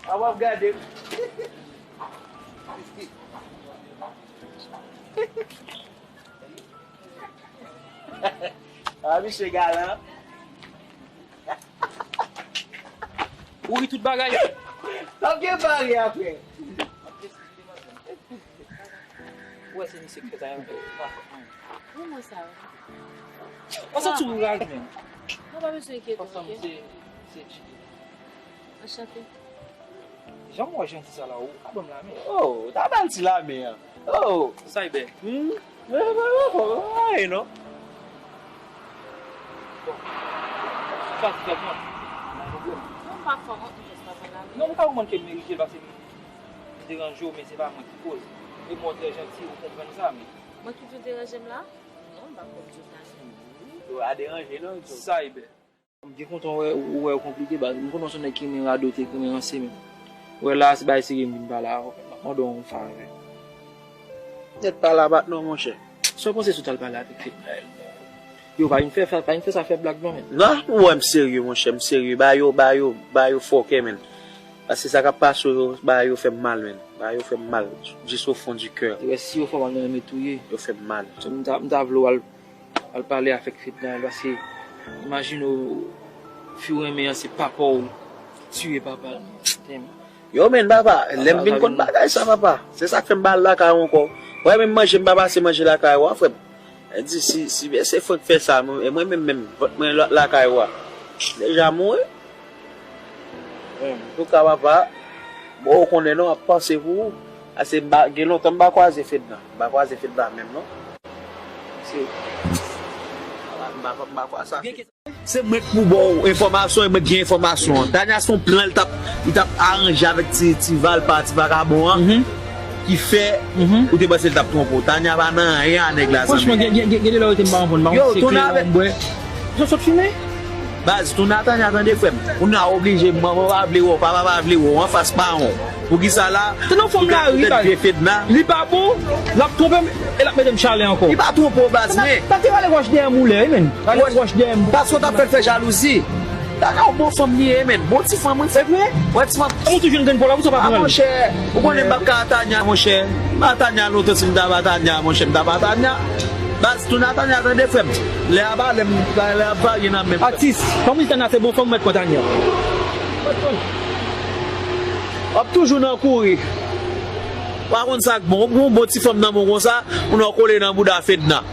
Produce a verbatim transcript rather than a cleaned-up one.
A w ap gade m. A, misye galan. Ou ri tout bagay. T ap gen pari apre. Ou wè se misye k fè sa, yon pa fòt mwen. Ou mwen sa. Ou santi ou raj menm. Mwen pa bezwen enkyete, ok? Se, se Chidi. Anchante. Jan m wè jan ti sa la, ou pa ban m lamen. Oh, ta ban ti lamen an. Oh. Cyber. Hmm? Mwen, mwen, mwen, mwen, mwen, non. Bon. Sa se tèlman. Non, m pa fò, mwen, m jis pa ban lamen. Non, m ka konprann ke m merite l paske m deranje w, men se pa mwen ki koz. E mwen trè janti, ou konprann sa, men. Mwen ki vin deranje m la? Non, m pa konn di w sa, non. Yo, a deranje, non, Cyber. M byen kontan wè ou, wè ou konplike, baz. M konnen w se yon nèg ki renmen radote, ki renmen ranse, men. Wè la, se bay serye m vin pale avè w. M ap mande w yon favè. Nèt pale a bat non, monchè. Sa w panse sou t al pale avèk Fedna? Yo, pa vin fè, pa vin fè sa fè blag non, men. Non, ou wè m serye, monchè, m serye. Ba yo, ba yo, ba yo fòkè, men. Paske sa k ap pase yo, ba yo fè m mal, men. Ba yo fè m mal. Jis o fon di kè. Yo, si yo fè w mal, yo renmen touye. Yo fè m mal. So, m ta, m ta vle w al al pale avèk Fedna, paske imajine w, fi w renmen an se papa w, tiye papa l. Damn. Yo, men, papa, lè m vin konn bagay sa, papa, se sa k fè m pa al lakay ou ankò. Wè, menm manje, m pa pase manje lakay ou a, frè m. Li di, si, si se Frank fè sa, mwen, e mwen menm, menm, vant mwen la-, lakay ou a. Deja mouri. Antouka, papa, bon, ou konnen non, m ap panse pou ou. Paske m pa, gen lontan m pa kwaze Fedna. M pa kwaze Fedna menm, non. Se, m pa, m pa, m pa kwaze sa. Se mwen k pou ba w enfòmasyon, e mwen k gen enfòmasyon an. Tanya se yon plan li t ap, li t ap aranje avèk ti, ti valpa, ti vakabon an, ki fè ou te panse li t ap twonpe w. Tanya pa nan anyen a nèg la, zanmi. Franchman, gen, gen, gen, gen de lè ou te m pa konprann, m pa konn se kleren w bwè. Sa w sot fimen? Baz, tounen a Tanya tande, frè m. Ou nan oblije, manman pa vle wè w, papa pa vle wè w, anfas pawon. Poukisa la? Tande yon fanm la ri, baz. Li pa bon, l ap twonpe m, e l ap mete m chalè ankò. Li pa twonpe w, baz, men. Sa te rale wòch dèyè m ou lè, wi, men. Rale wòch dèyè m. Paske w t ap fè l fè jalouzi. Tanya yon bon fanm li ye, men. Bon ti fanm, wi. Se vre? Wè ti fanm. Ou toujou nan grenn pòl la, poukisa w pa pran l? A, monchè, ou konnen m p ap ka a Tanya, monchè. M pa Tanya lontan, si m ta ba Tanya, monchè, m ta ba Tanya. Baz, tounen a Tanya tande, frè m. Lè a ba, lè m, lè a varye nan men m. Atis, kòm w di Tanya se bon fanm, mèt pran Tanya. W ap toujou nan kouri. W pa konn sa k bon. Ou pran yon bon ti fanm nan men w konsa, ou nan kole nan bouda Fedna.